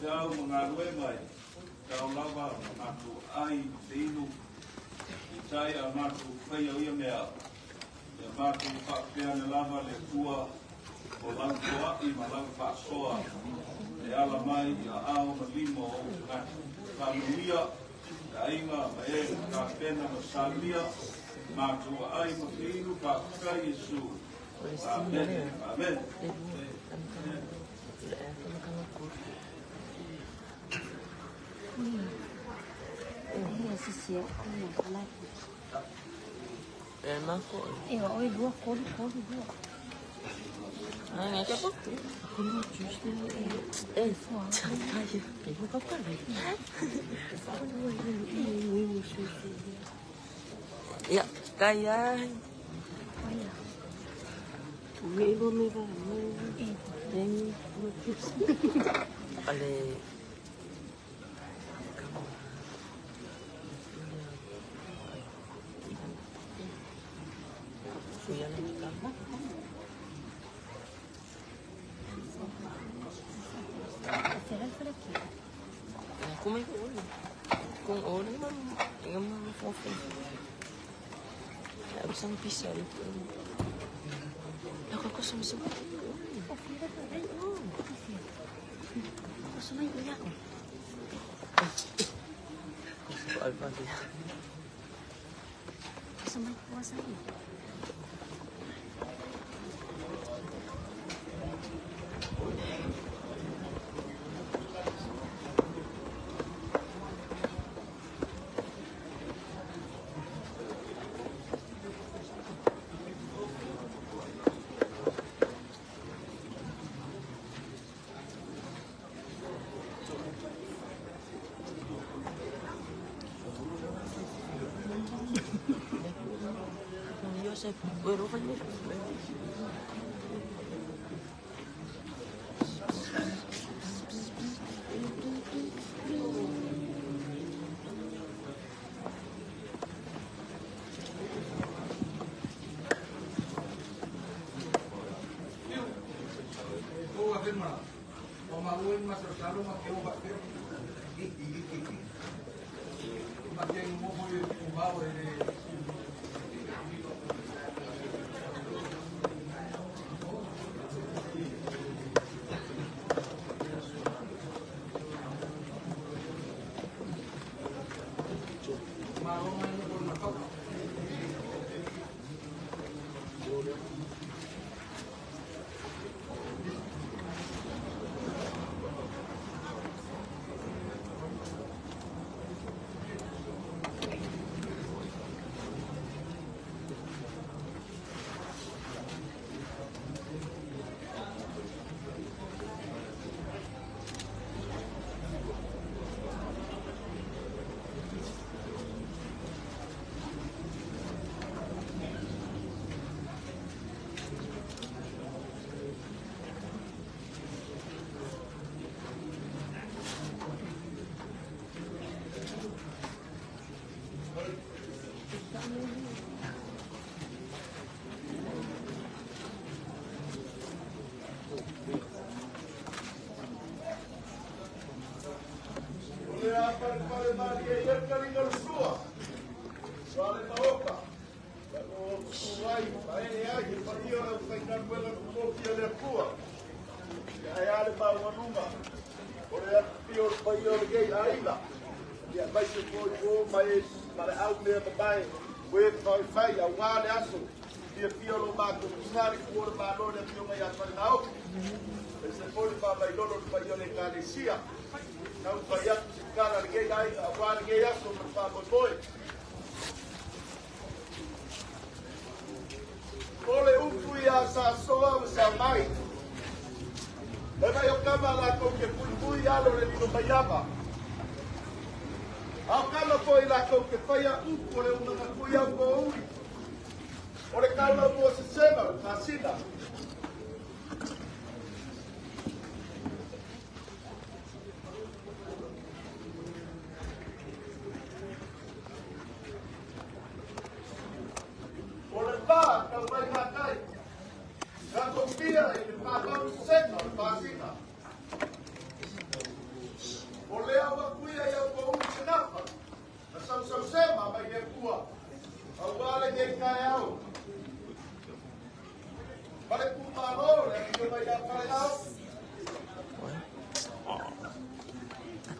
feau ma galuega e tatau lava ona matou aai ma feinu, peitai a matou faia o ia mea, ia matou faapea ane lava le Atua o lau foai ma lau faasoa e ala mai i aao ma lima o ou tagata. Faamanuia le aiga ma e na tapena ma salia, matou aai ma feinu, faafetai Iesu. Amene, amene. Ya, kaya. Ale.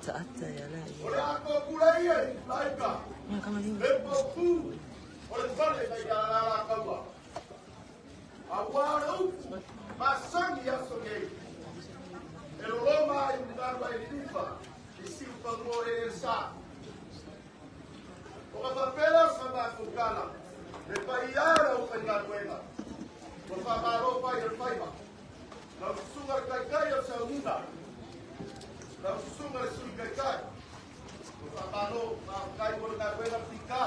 ataata ia la O le ato pula ia laika. Ia kama ni. Le paupu o le fale mai ia la kaua. A ua le upu masani aso nei. E loloma ai mutaru ai lilifa i siu fanua e sa. O ka papela o sa matou tala le paia o faigaluega. O whamaro pai o whaiva. Lau susunga le kaikai o saunina. Lau susunga le sui kaikai. O whamaro ma kai mo le galuega pika.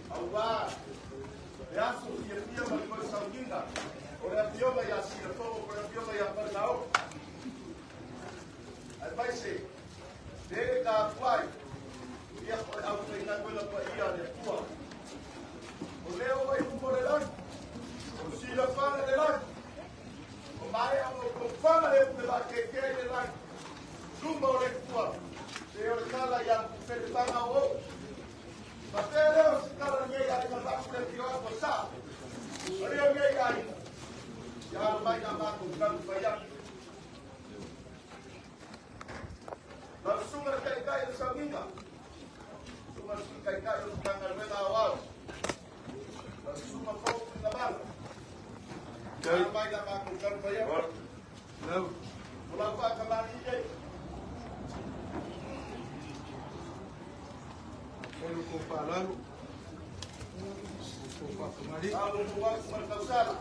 Au wā, e aso fia fia ma le koe saunina. O le afioga ia Silafogo, o le afioga ia Parinao. Ai pai se, te ka atuai, ia o le au faigaluega pa ia le Atua. O leo vai umo le lagi. O sila fana le lagi. O mai au o fana le te la ke ke le lagi. Luma o le kua. Te o le tala ia pele tanga o. Ma te leo si tala nei ai na baku le tio ko sa. O leo nei ai. Ia alo mai na mako kamu pa ia. La sunga le kai kai le saminga. Sunga le kai kai le tanga le au au. La sunga fo na bala. Ia mai na mako kamu pa ia. Lau. O lau whakamani ei. Olu ko whalalu. Ko whakamari. Alo mo wak markausala.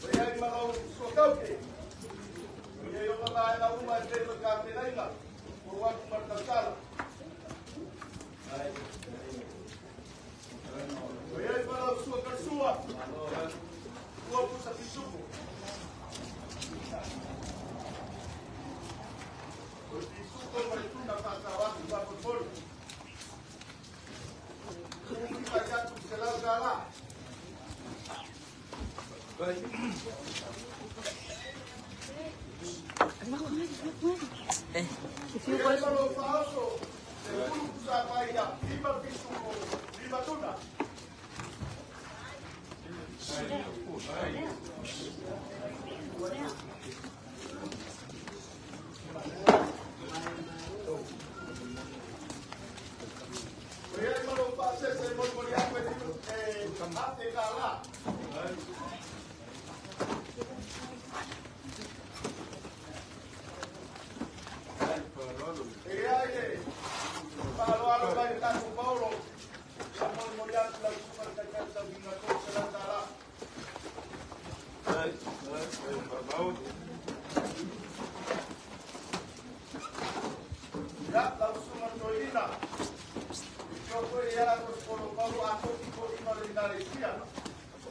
O ia i malau suakauke. O ia i o mai na uma e te ka te lainga. O wak markausala. O ia i malau suakarsua. Ua pusa pisuko. O pisuko ma le tuna whātawatu wā potpoli. Uki mai atu se lau tala. Eh, O ia i malau whaoso. Te ulu pusa pai ia. Lima pisuko, lima tuna. O ia i malau whaasese mo mori aku e tino e ate ka la. E ai e whaalo alo mai le tatou Paulo. Sa mo mori aku lau suka le kaikai sa winga tō se lau tala. Ia, lau suka toina. I tio koe i ala ko skolo Paulo a toki ko ima le Indonesia.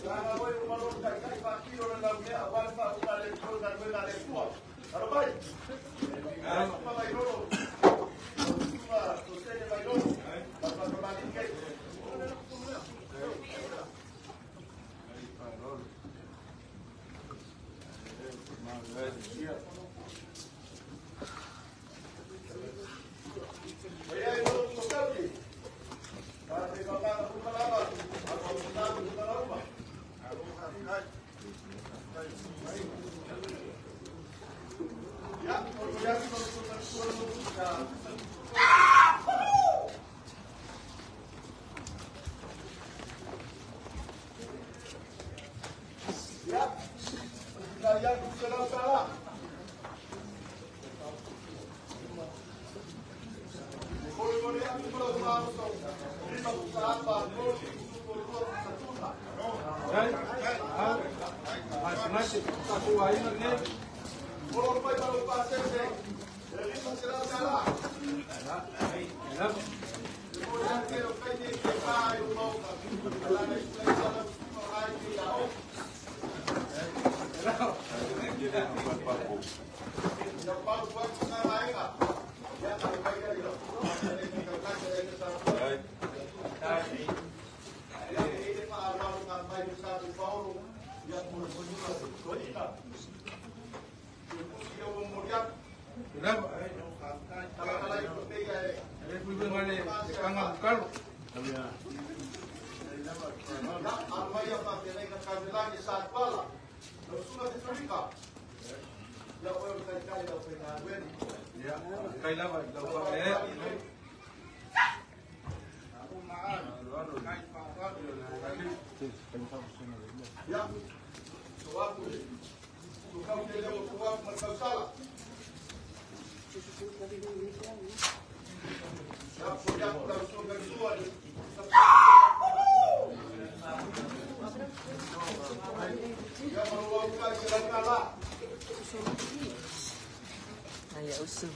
Langa hoi o malo kaikai whakiro le lau mea a wale wha una le tō na wena le tua. Alo mai. Lau suka mai roro. Lau suka tosene mai roro. Lau whakamani kei. O ia i malo suakauki. Ka te whakanga pumalama. A ko putaku pumalauma. Ia, o ia ki malo suka suka ya. Ia, na ia ku se lau tala. Mole mole aku malo whaoso. Lima pusa apa, tolu pisuko lua pusa tuna. Olo pai malo whaasese. E lima se lau tala. Mole ake o kai nei te pā i o mauka. Alana i kulei sa lau suma rai te ia o. Ia pau tuak sa laenga. Ia ka pai ka ia. E ki ka kaka e sa tua. Ia e te wha aru ngā mai o sa tu Paulo. Ia mo le konuna toina. Te pusi o mo mori aku. Tala tala i ko te ia e. Ia aru mai ia wha te reinga kaunelangi sa tuala. Lau suna te torika. Ai usu.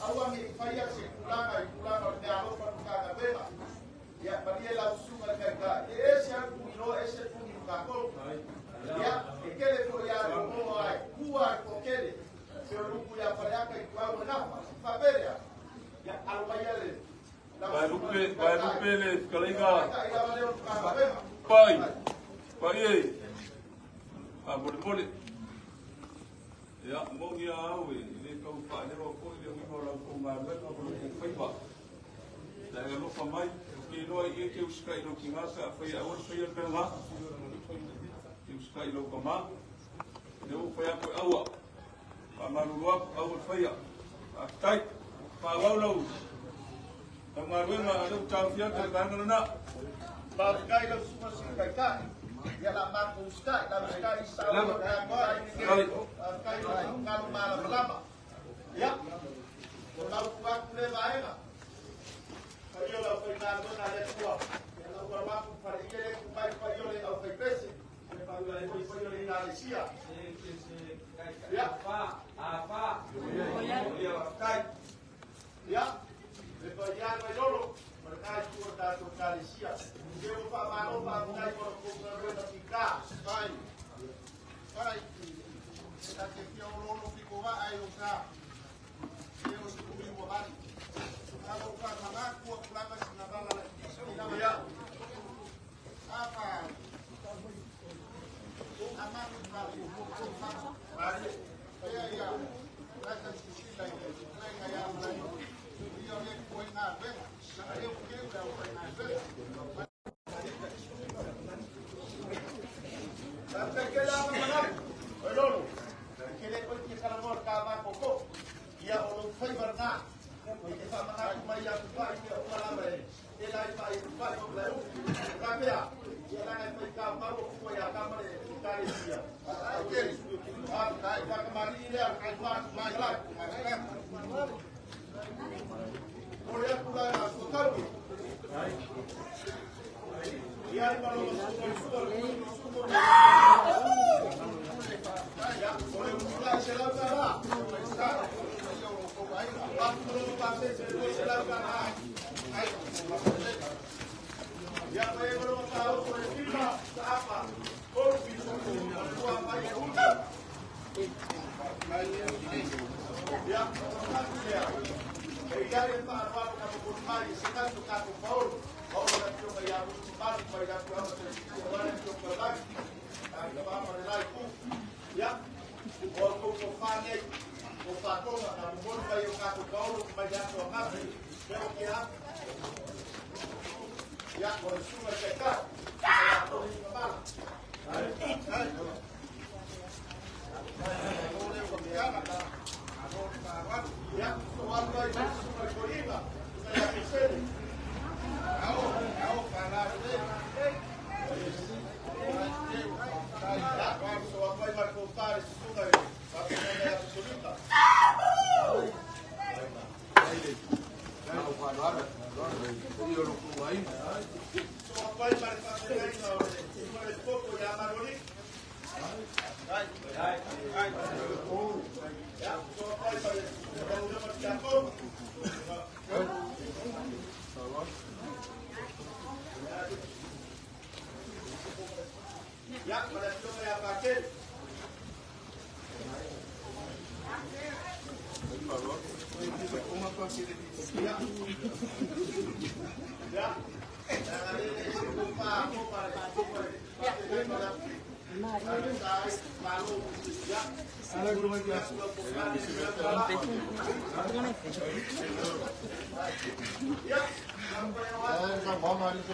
Aua ne i faia se tulaga i tulaga o le meaalofa i le Matagaluega. Ia, malie lau susuga i le Taitai, e ese lava le tuliloa ese le tuli ma tatou. Ia, e tele foi lava le oooo lava e tua lava le toatele, pei o le upu ia Faleata Ituau ma Gafa, faapea lea, ia, alo maia le lau susuga i le Taitai, Vaelupe le fetalaiga Taitai lava lea o le Matagaluega. Pai, Pai e, faamolemole. Ia, moni a au e le tau faalewa foi le uiga o la outou galuega ma lo outou faiva. Na e alofa mai, ou te iloa i e te usitai i lou tina pe afai e aua le faia le mea lena. E te usitai i lau tama. O lea ua ou fai atu e aua. Faamalulu atu, aua le faia. Faafetai. Faaauau lau lau galuega, a o lea ua taofia atu le vaega lena. Faafetai lau susuga i le Sui Taitai, ia o le a matou usitai, o le a usitai i sao o le tatou aiga nei. Faafetai mo le finagalo malamalama. Ia, ua lautu atu lea vaega. Paia o le aufaigaluega a le Atua, ia lau alo atu i faleie lea e tu mai le paia o le aufaipese, le paia o le Ekalesia. Ia, faafetai. Ia, le paia e Vailolo, ma lena itu o le tatou Ekalesia. Se ua faamalo faafetai mo la outou galuega fita. Pai, pai, e ta te fia oloolo pito vaa i lou sa, e o se tui ua vali. A lou faamanatu atu lava sina vala laitiiti lava. Ia, Apa, amanu fale, malie. pea ia, lata sisila i le fetalaiga ia Malaio, ia o le Atua i galuega, na teuteu le aufaigaluega. Faafetai tele lava manatu. Vailolo, e te le toe fia talanoa i le ta matou Ia, o lou faiva lena. E te faamanatu mai ia Tupai mea uma lava e tele ai faa ia Tupai ma Malaeulu. E faapea, ia leaga e faitau mau o fua ia Kama le Ekalesia. Ai tele. Faafetai, faatamalii lea o le taumafai mai. O le atu la i Suatauri. Ia ai ma lona susuga i sua le susuga o Ia, o le upu la i $100. Avatu ma lona pasese e $200. Ia, ma e ma lona taoso e lima, saapa, tolu pito, o le tua mai e ulu. Ia, ona manatu lea, e i ai le faaaloalo na momoli mai e se tasi o tatou paolo, paolo le afioga ia Rusi Malu mai le afioaga o Selesisi aua le afioga Lagi, tama ma le la itu. Ia, o a outou tofa nei, tofatoga na momoli mai e o tatou paolo mai le aso ananafi, lea ua tea atu. Ia, o le susuga i le Taitai, o le a toli ina mala. Ia, o alu ai ma le susuga i le Toeaina, susuga ia Pesele. Ia, so atu ai ma le tofa i le susuga i le Faafeagaiga ia Pesolika. So atu ai ma le faafeagaiga o le susuga i le Poto ia Manualii. Ia, so atu ai ma le susuga i le Tiakono. Ia, ma le afioga ia Patele. Ia, ia, leaga le se tofa tofa le tofa le faafeagaiga o le Afuliki. Ae sa ai malo. Ia, momoli atu lau tofa i le $100. Ia, taumafai o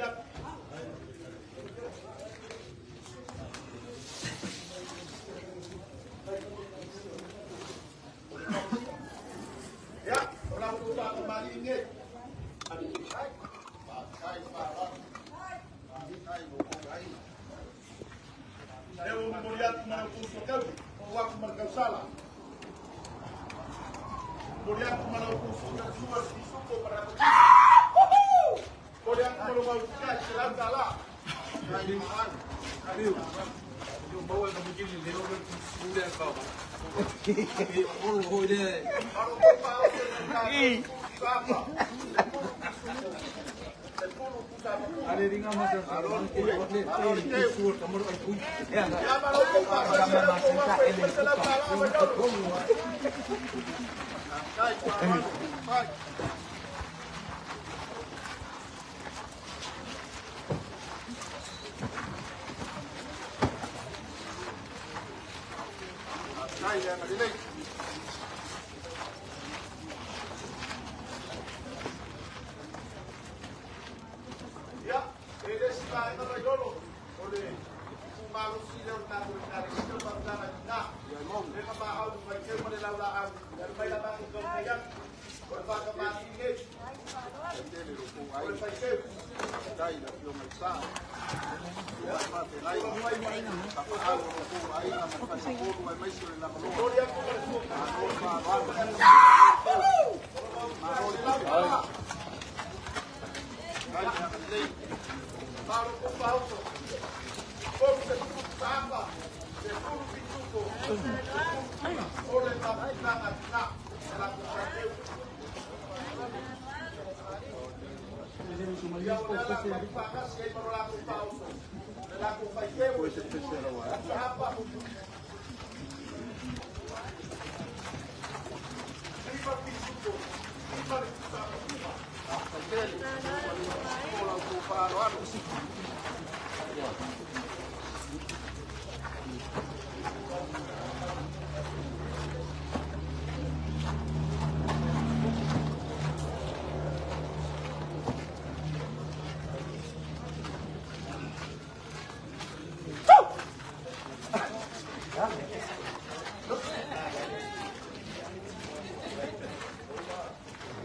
atu. Ia, o la outou faatamalii nei. sala. Moriaku malau kusuka sua sisuko para Moriaku malau mau kai selam dala. Yo mau e mujili leo le sule ka. Olo ho le. Alo ko pa o se ka. Sapa. Ale ringa ma sa alo le le su kamar ai pui. Ya malau ko pa o se selam dala ma Kai kai. Kai ya ngalilei. Ya, ele si va ina raiolo. Ole kumalo si le na ko na si le pa na na. Ya mo, le ma au mai ke mo le la au. Ya mai la ba ko ya. O pa ka ma ni le. O le pa ke. Dai la fio mai sa. Ya ma te lai. Pa au ko ai na ma pa ko mai mai si le la malo. Malo ko pa au. Ko se tu pa se tu pituko. Ole pa na na. La ko sa ke. Ya o la pa pa si ai maro la ko pa au. La ko pa ke o se pa.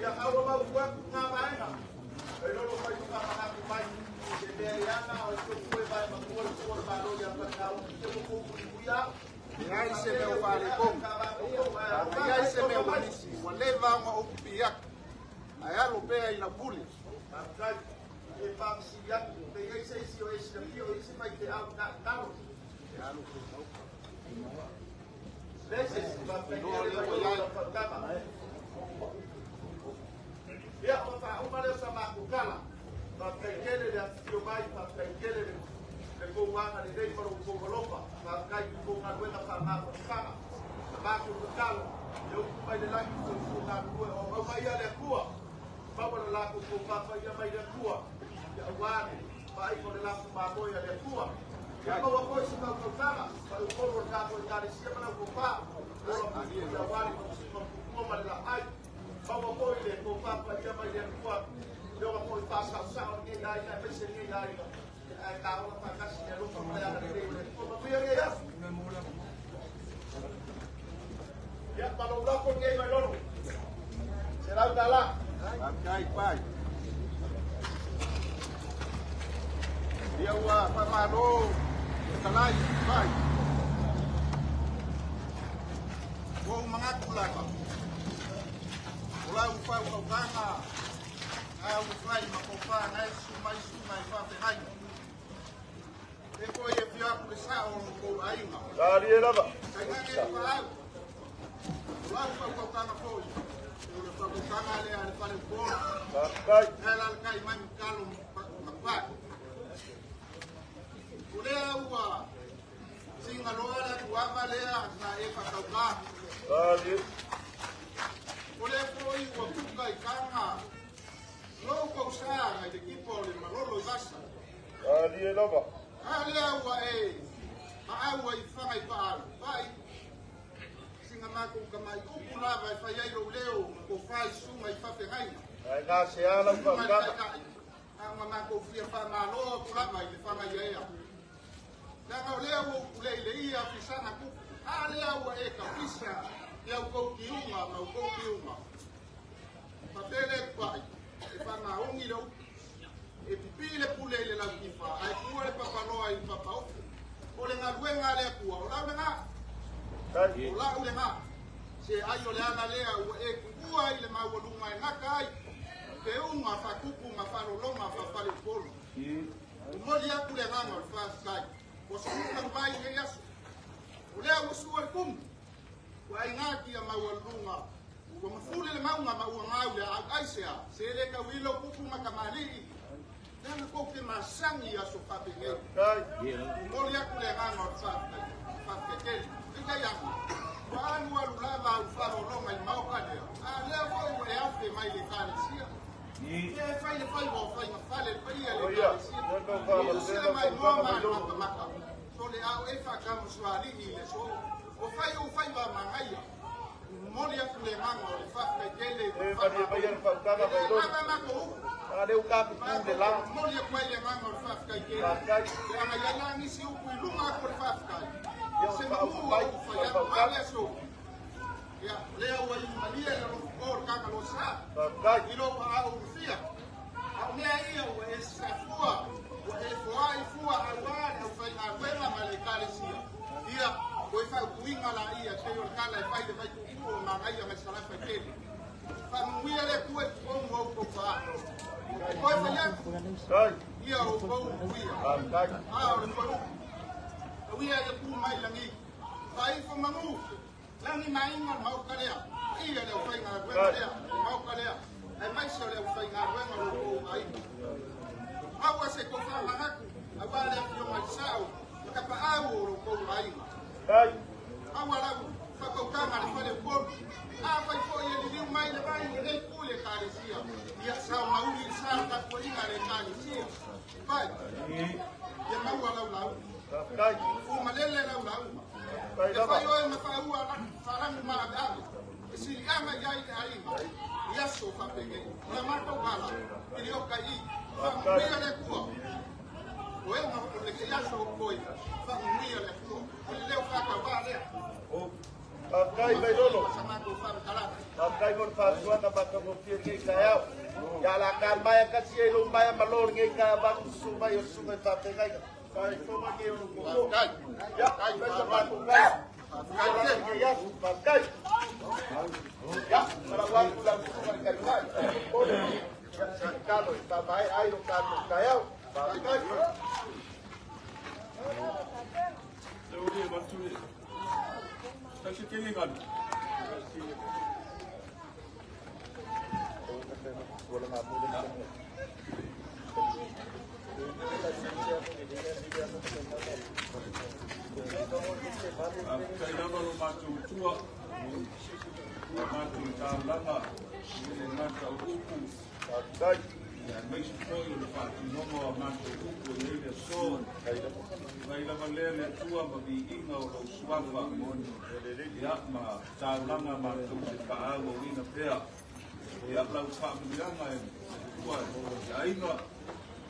Ya awa mau kuat ngamaina. Lolo fai ka mana ku mai. Se me yana o se ku vai ma ku ku ma lo ya pa ka o se ku ku ku ya. Ai se me fale ko. Ai se me walisi. Waleva ma o piak. Ai alo pe ai la puli. Kai e pa si ya te ei se si o se pi o se mai te au na na. Lese pa pe le pa tama. Ya o fa o male sa ma ku kala. Pa pe kele le fio mai pa pe kele le le ko wanga le dei maro ko golopa. Pa kai ko nga wena pa ma ko kama. Ma ku kala. Eu mai le lagi ko ko nga ku o mai ya le kua. Pa pa la ku ko pa pa ya mai le kua. Ya wane pa ai ko le la ku ma mo ya le kua. Ya ko ko si ka ko kama. Pa ko ko ka ko ka le si ma ko pa. Ya wane ko si ko ko ma la ai. Pa ko le ko pa pa ya mai le kua. Yo ko pa sa sa o ni dai na pe se ni dai. Ai ta o pa ka si ya lo pa ya le ko ma ya ya. Ya pa lo ko ni mai loro. Será dala. Kai pai. Ia ua pa malo talai pai. Ko mga kulaka. Ola u fa u kanga. Ai u fai ma ko fa nai su mai su mai fa te hai. E ko e fia ku le sa o ko ai ma. Dari e lava. Kai ngai e fa au. Ola u fa u kanga foi. O le fa u kanga le ale fa le ko. Kai. Ai la kai mai kalo ma pa. O le ua singa loa le ua lea na e fa ka. Dari. O le foi ua kuka i kanga. Lou kou sa ngai te kipo o le malolo i vasa. Dari e lava. A lea ua e ma au i whangai paau. Pai singa mako ka mai upu lava e whai ai lou leo ma ko whai sunga i whawhengaina. Ai ngā se ala u Mai ka. kai. Anga mako fia wha maloa ku lava i le whangai ea. Langa o lea ua upule i le ia fisana kuku. A lea ua e ka fisa ia u kou kiunga ma u kou kiunga. Papele pai. E whangaongi le upu. E pipi le pule i le lau kifa. Ai kua le papaloa i papaufu. O le ngaluenga le kua. O lau nga. O lau le ngā, se ai o le ala lea ua e kuua i le maualuga e gata ai, feauga faatupu ma faalologa faafaleupolu. Momoli atu le agaga o le faafetai, ua sulu mai i lenei aso. O lea ua sua le kumu, ua aigā kia maualuluga, ua mafule le mauga ma ua gau le aau aisea, se le tauilo pupu ma tamalii, leaga tou te masani i aso faapenei. Momoli atu le agaga o le faafetai, faafetai tele. Peitai ane, ua alualu lava au faalologa i le maota lea, a o lea foi ua e afe mai le Ekalesia. Ia e fai le faiva o faiga fale le paia i le Ekalesia. Tusi mai moa ma le matamata, sole a o e faatamasoalii i le aso. Ua fai ou faiva manaia. Momoli atu le agaga o le faafetai tele i le faamalo. E le lava matou upu. Matou momoli atu ai le agaga o le faafetai tele. Pe ana i ai la nisi upu i luga atu o le faafetai, se manu ua ou fai atu a le aso. Ia, o lea ua iu malie le alofa o le Tagaloa Sa i lou aao ulufia. A o mea ia ua e safua, ua e foai fua auā le aufaigaluega ma le Ekalesia. Ia, toe faaupuina laia e pei o le tala e fai i le vaituutuu o Manaia mai Salafai tele. Faamanuia le Atua i totonu o outou faa. E toe fai atu, ia outou manuia. A o le toe upu, tau ia ia tu mai lagi. Faaifo manu, lagi ma aiga o le maota lea, paia le aufaigaluega lea, le maota lea, aemaise o le aufaigaluega o lo outou aiga. Maua se tofa manatu, auā le afioga i sao, ma tapaau o lo outou aiga. Maua lau faatautaga le faleupolu. Afai foi e liliu mai le vai i lenei itu i le Ekalesia, ia sao mauli le sa o le tapuaiga a le Ekalesia. Vai, ia maua lau lauga. Fuamalele lau lauga. E fai oe ma faaua faalagu maaveave, e siliaga i ai le aiga i aso faapenei. O la matou ala i le oka i i, faamanuia le Atua. O e ma o lenei aso o koe, faamanuia le Atua. O le leo faatauvā lea. Faafetai Vailolo. Sa matou faamatalaga. Faafetai mo le fautuaga matagofie lenei taeao. Ia la ka maea kasi ai lou maea ma lo lenei taeao valu susu mai o le susuga i faafeagaiga. Faafofoga nei o lou toto. Faafetai. Ia, fai sa matou tala. Faafetai tele. Lenei aso, faafetai. Ia, malau atu lau susuga i le taitai. Pole. Ia, se tatalo e faamaea ai lo tatou taeao. Faafetai. Le uli e matu le. Tai se tele galu. Faafetai lava lo matou tua, lo matou taulaga, e le gata o upu, Faafetai. aemaise foi o le faatinoga o a matou upu i lenei aso. Mai lava lea le Atua ma viiga o lou suafa, ia ma taulaga matou te faaauauina pea. Ia lau faamanuiaga e Atua i aiga,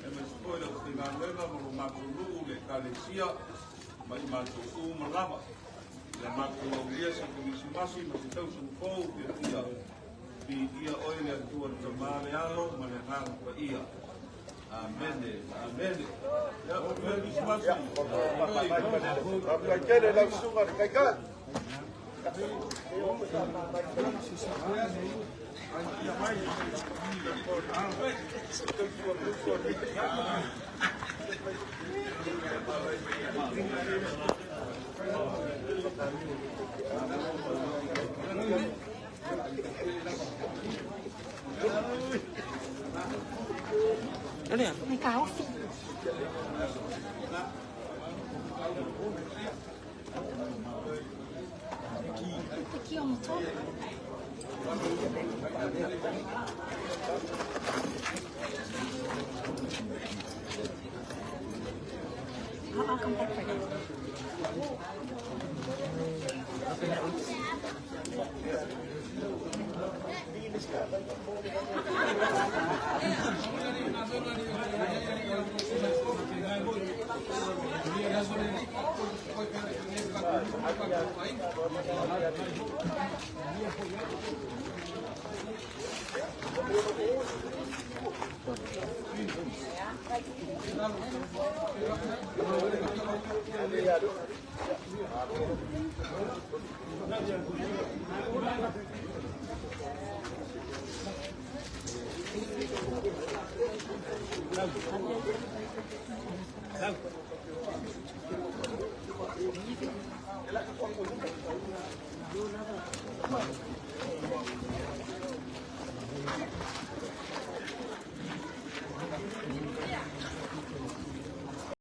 aemaise foi le aufaigaluega ma lo matou nuu le Ekalesia ma i matou uma lava. Ia matou aulia se Kerisimasi ma se tausaga fou fiafia. Viia oe le Atua le Tama le Alo ma le Agaga Paia. Amene, amene. Ia, manuia Kerisimasi. Faafetai tele lau susuga i le taitai. Ni kaufi. Te ki o moto. I'll come back for that.